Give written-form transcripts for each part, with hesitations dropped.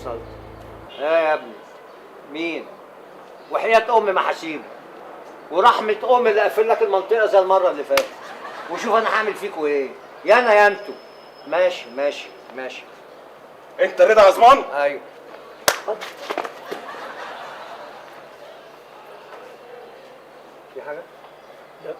اتصلت. ايه يا ابني؟ مين؟ وحياة امي ما هسيبه، ورحمة امي اللي قافل لك المنطقة زي المرة اللي فاتت، وشوف انا هعمل فيكوا ايه، يا انا يا انتوا. ماشي ماشي ماشي. انت رضا عثمان؟ ايوه. اتفضل. في حاجة؟ لا.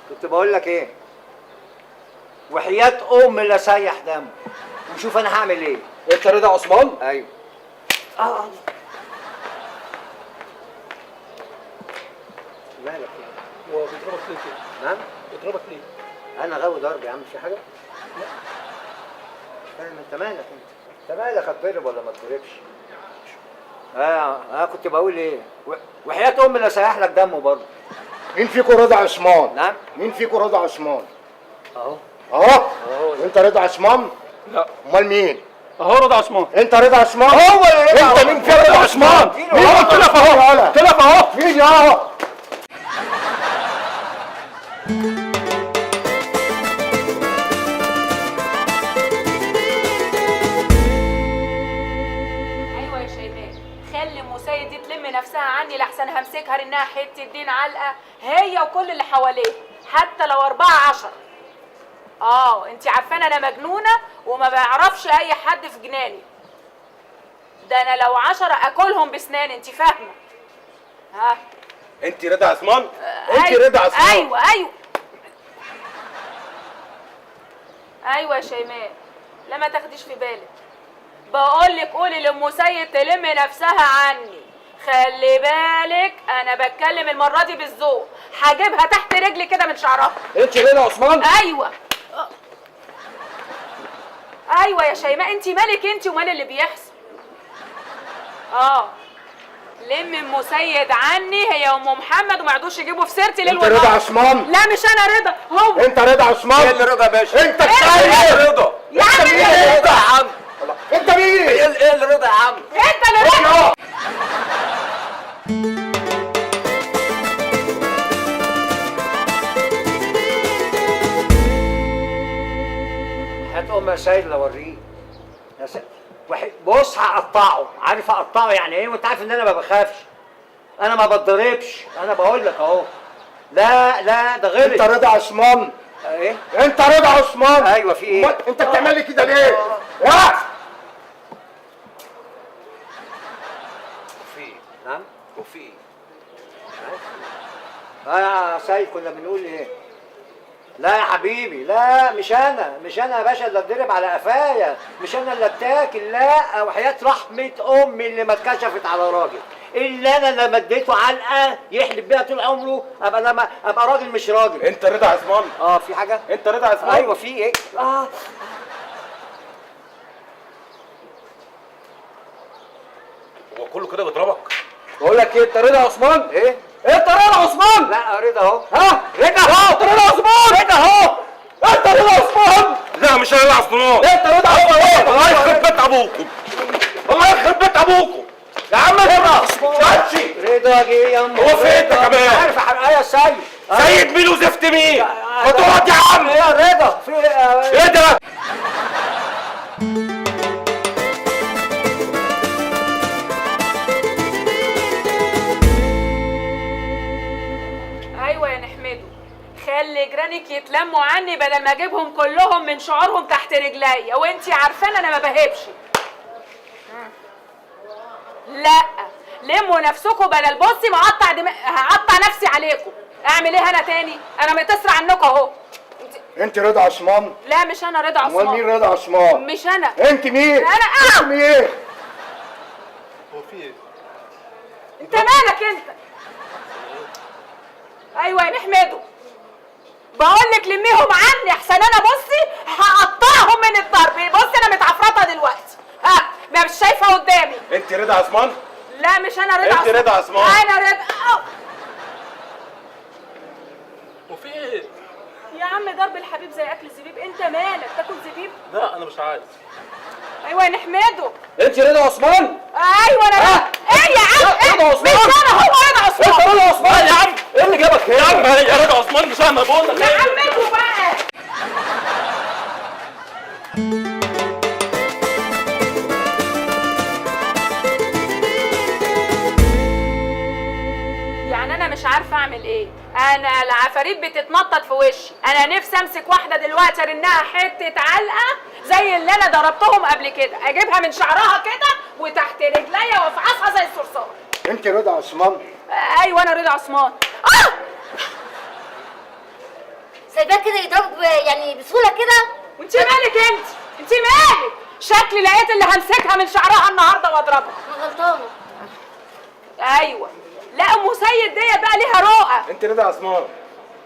كنت بقول لك ايه؟ وحياة امي لا سيح دم، وشوف انا هعمل ايه. انت رضا عثمان؟ ايوه. مالك يعني؟ هو بيضربك ليه كده؟ نعم؟ بيضربك ليه؟ انا غاوي ضرب يا عم، في حاجة؟ لا. مش فاهم انت مالك انت؟ انت مالك، اتضرب ولا ما اتضربش؟ كنت بقول ايه؟ وحياة امي لا سيح لك دمه برضه. مين فيكم رضا عثمان؟ نعم؟ مين فيكم رضا عثمان؟ اهو. اهو؟ اهو. انت رضا عثمان؟ لا. امال مين؟ اهو رضا عثمان. انت رضا عثمان؟ هو اللي رضا. انت مين فيك رضا عثمان؟ مين؟ هو طلع اهو، طلع اهو. مين يا؟ ايوه يا شيماء، خلي مسيد دي تلم نفسها عني لحسن همسكها رنها حتة دين علقه هي وكل اللي حواليها، حتى لو 14. انت عارفه انا مجنونة وما بعرفش اي حد في جناني، ده انا لو 10 اكلهم بسناني، انت فاهمه؟ ها انت رضا عثمان؟ انت رضا عثمان؟ ايوه ايوه ايوه يا شيماء، لا ما تاخديش في بالك، بقول لك قولي لام سيد تلم نفسها عني، خلي بالك انا بتكلم المرة دي بالذوق، هجيبها تحت رجلي كده من شعرها. انت رضا عثمان؟ ايوه ايوه يا شيماء، انت مالك انت ومال اللي بيحصل؟ لم ام سيد عني هي ام محمد وما يقعدوش يجيبوا في سيرتي ليل انت ونهار. رضا عثمان؟ لا مش انا رضا، هو. انت رضا عثمان؟ ايه اللي رضا يا باشا؟ انت ايه رضا؟ يا عم مين؟ انت رضا يا عم. انت مين؟ ايه اللي رضا يا عم؟ انت اللي رضا. حياة امي يا سيد لو اوريك يا سيد. بص هقطعه، عارف هقطعه يعني ايه؟ وانت عارف ان انا ما بخافش، انا ما بتضربش، انا بقول لك اهو. لا لا ده غلط. انت رضا عثمان؟ ايه؟ انت رضا عثمان؟ ايوه في ايه؟ انت بتعمل لي كده ليه؟ يا وفي ايه؟ نعم؟ وفي ايه؟ يا سيد كنا بنقول ايه؟ لا يا حبيبي، لا مش انا، مش انا يا باشا اللي اتضرب على قفايا، مش انا اللي اتاكل، لا وحياة رحمة امي اللي ما اتكشفت على راجل، اللي انا لما اديته علقه يحلف بيها طول عمره ابقى انا ابقى راجل مش راجل. انت رضا عثمان؟ في حاجة؟ انت رضا عثمان؟ ايوه في ايه؟ هو كله كده بيضربك؟ بقول لك ايه، انت رضا عثمان؟ ايه؟ انت رضا عثمان؟ لا رضا اهو. ها؟ رضا اهو. انت رضا عثمان؟ رضا اهو. انت رضا عثمان؟ لا مش انا رضا عثمان. انت رضا عثمان؟ الله يخرب بيت ابوكم، الله يخرب بيت ابوكم يا عم. رضا ماشي. رضا جه يا ام. هو فين انت كمان؟ عارف يا سيد. سيد مين وزفت مين؟ ما تقعد يا عم. ايه يا رضا؟ في ايه ده؟ ايوه يا نحمده، خلي جيرانك يتلموا عني بدل ما اجيبهم كلهم من شعورهم تحت رجليا، وانتي عارفه انا ما بهبش. لا لموا نفسكم بدل بصي ما اقطع هقطع نفسي عليكم. اعمل ايه انا تاني؟ انا مقتصرة عنكم اهو. انت رضا عثمان؟ لا مش انا رضا عثمان. امال مين رضا عثمان؟ مش انا. انت مين؟ انا. انت مين؟ هو في ايه؟ انت مالك انت؟ ايوه يا نحمده، بقول لك لميهم عني احسن انا بصي هقطعهم من الضرب. بصي انا متعفرطه دلوقتي، ها ما مش شايفه قدامي. انت رضا عثمان؟ لا مش انا رضا انت رضا عثمان. انا رضا. وفي ايه؟ يا عم ضرب الحبيب زي اكل الزبيب، انت مالك تاكل زبيب؟ لا انا مش عايز. ايوه يا نحمده. انت رضا عثمان؟ ايوه انا رضا. ايه يا عم؟ رضا عثمان. مش انا، هو رضا عثمان. انت رضا عثمان يا عم؟ ايه اللي جابك هنا؟ يا عم يا رضا عثمان مش انا، بقول لك يا عم انتوا بقى. انا العفاريت بتتنطط في وشي، انا نفسي امسك واحدة دلوقتي ارنها حتة علقه زي اللي انا ضربتهم قبل كده، اجيبها من شعرها كده وتحت رجليا وافعصها زي الصرصار. انت رضا عثمان؟ ايوه انا رضا عثمان. سايباه كده يضربك يعني بسهولة كده؟ وانت مالك انت؟ انت مالك؟ شكلي لقيت اللي همسكها من شعرها النهارده واضربها. انا غلطانة. ايوه. لا ام سيد ديت بقى ليها رؤى. انت رضا عثمان؟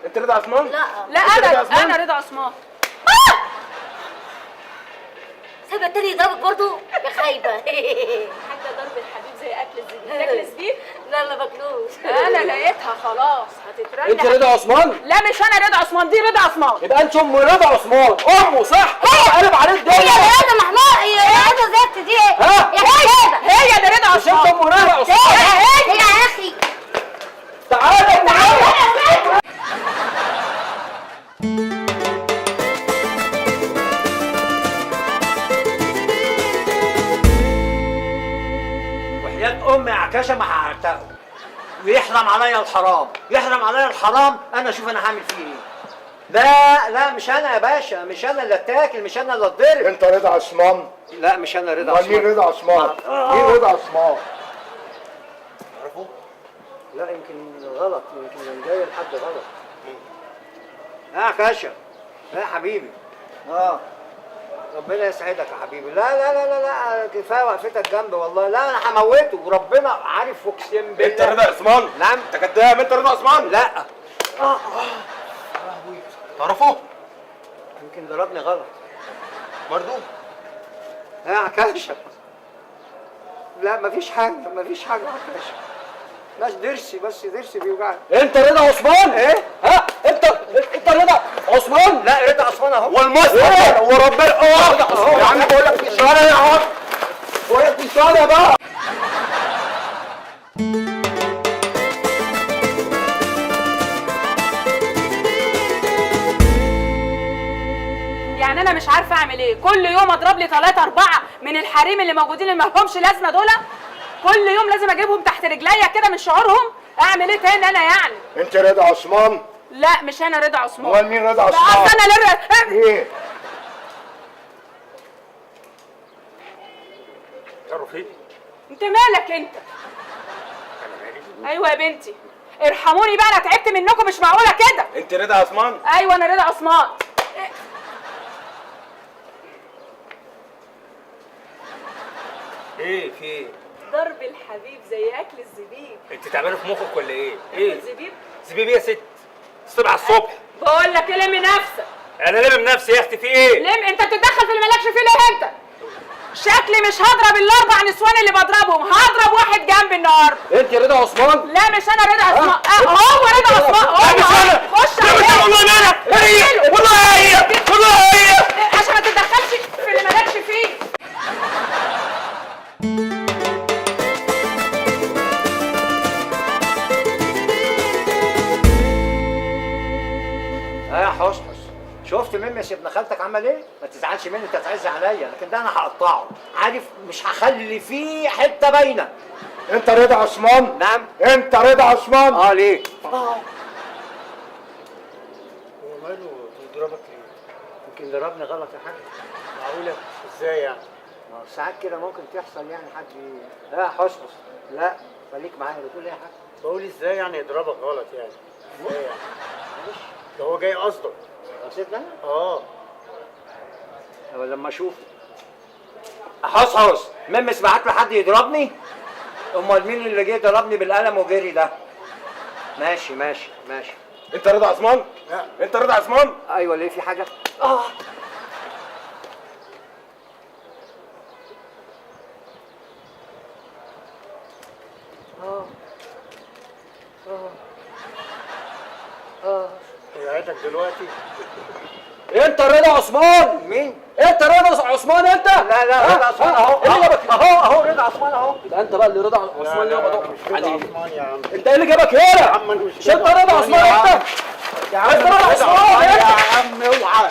انت رضا عثمان؟ لا لا انا انا رضا عثمان. سايبه التاني يضربك برضه يا خايبة. حتى ضرب الحبيب زي اكل الزبيب. تاكل زبيب؟ لا ما باكلوش. انا لقيتها خلاص هتترنح. انت رضا عثمان؟ لا مش انا رضا عثمان، دي رضا عثمان. يبقى انت ام رضا عثمان، امه صح؟ هي قلب عليه الدنيا. هي رضا محمود، هي رضا زفت دي. ها؟ يا خايبة هي ده رضا مش انت عثمان. ام رضا عثمان؟ هي يا اخي. تعالى تعالى. وحياة امي عكاشة ما هعتقه، ويحرم عليا الحرام، يحرم عليا الحرام. انا اشوف انا هعمل فيه ايه. لا لا مش انا يا باشا، مش انا اللي اتاكل، مش انا اللي اتضرب. انت رضا عثمان؟ لا مش انا رضا امال عثمان. مين رضا عثمان؟ مين رضا عثمان؟ تعرفوه؟ لا يمكن غلط، يمكن جاي لحد غلط. يا عكاشة، يا حبيبي، ربنا يسعدك يا حبيبي. لا لا لا لا لا كفاية وقفتك جنبي والله. لا انا هموته وربنا عارف، اقسم بالله. انت رضا عثمان؟ نعم. انت كداب، انت رضا عثمان؟ لا. تعرفوه؟ يمكن ضربني غلط برضه؟ يا عكاشة. لا مفيش حاجة، مفيش حاجة يا عكاشة. بس ضرسي، بس ضرسي بيوجعني. انت رضا عثمان؟ ايه؟ ها؟ انت رضا عثمان؟ لا رضا عثمان اهو. والمصحف وربنا. يا عم بقول لك في الشارع يا عم، بقول لك في الشارع بقى. يعني انا مش عارفه اعمل ايه، كل يوم اضرب لي 3 4 من الحريم اللي موجودين اللي ما لهمش لازمه دول، كل يوم لازم اجيبهم تحت رجليا كده من شعورهم. اعمل ايه تاني انا يعني؟ انت رضا عثمان؟ لا مش انا رضا عثمان. امال مين رضا لا عثمان؟ اصل انا لر... ايه؟ تعرف ايه؟ انت مالك انت؟ انا مالي؟ ايوه يا بنتي ارحموني بقى، انا تعبت منكم، مش معقولة كده. انت رضا عثمان؟ ايوه انا رضا عثمان. ايه في ايه؟ ضرب الحبيب زي اكل الزبيب. انت تعبانة في مخك ولا ايه؟ ايه ايه؟ الزبيب؟ زبيب ايه يا ست؟ الصبح الصبح. بقول لك لم نفسك. انا لمم نفسي يا اختي في ايه؟ لم انت بتتدخل في اللي مالكش فيه ليه انت؟ شكلي مش هضرب الاربع نسوان اللي بضربهم، هضرب واحد جنبي النهارده. انت رضا عثمان؟ لا مش انا رضا عثمان. هو رضا عثمان. لا مش انا. خش لا مش انا عليه. والله ما انا. هي والله، هي والله، هي. عشان ما تتدخلش في اللي مالكش فيه. يا حسحس، شفت ممس ابن خالتك عمل ايه؟ ما تزعلش مني، انت تعز عليا، لكن ده انا هقطعه، عارف؟ مش هخلي فيه حتة باينة. انت رضا عثمان؟ نعم. انت رضا عثمان؟ ليه؟ هو ماله بيضربك ليه؟ يمكن ضربني غلط يا حاج. معقولة؟ ازاي يعني؟ ما هو ساعات كده ممكن تحصل يعني حد. لا حسحس، لا خليك معايا. بتقول ايه يا حاج؟ بقول ازاي يعني يضربك غلط يعني؟ ازاي يعني؟ معلش ده هو جاي قصدك. قصدنا انا؟ هو لما اشوفه حصحص ممس بعت له حد يضربني؟ امال مين اللي جه ضربني بالقلم وجري ده؟ ماشي ماشي ماشي. انت رضا عثمان؟ لا. انت رضا عثمان؟ ايوه ليه في حاجة؟ وقعتك دلوقتي؟ انت رضا عثمان؟ مين؟ انت رضا عثمان انت؟ لا لا رضا عثمان اهو. ايه اللي جابك؟ اهو اهو رضا عثمان اهو. يبقى انت بقى اللي رضا عثمان اللي لا، هو مش رضا عثمان يا عم. انت ايه اللي جابك هنا؟ يا عم انا مش مش انت رضا عثمان يا عم. انت؟ يا عم انت رضا مش رضا عثمان يا انت؟ عم اوعى.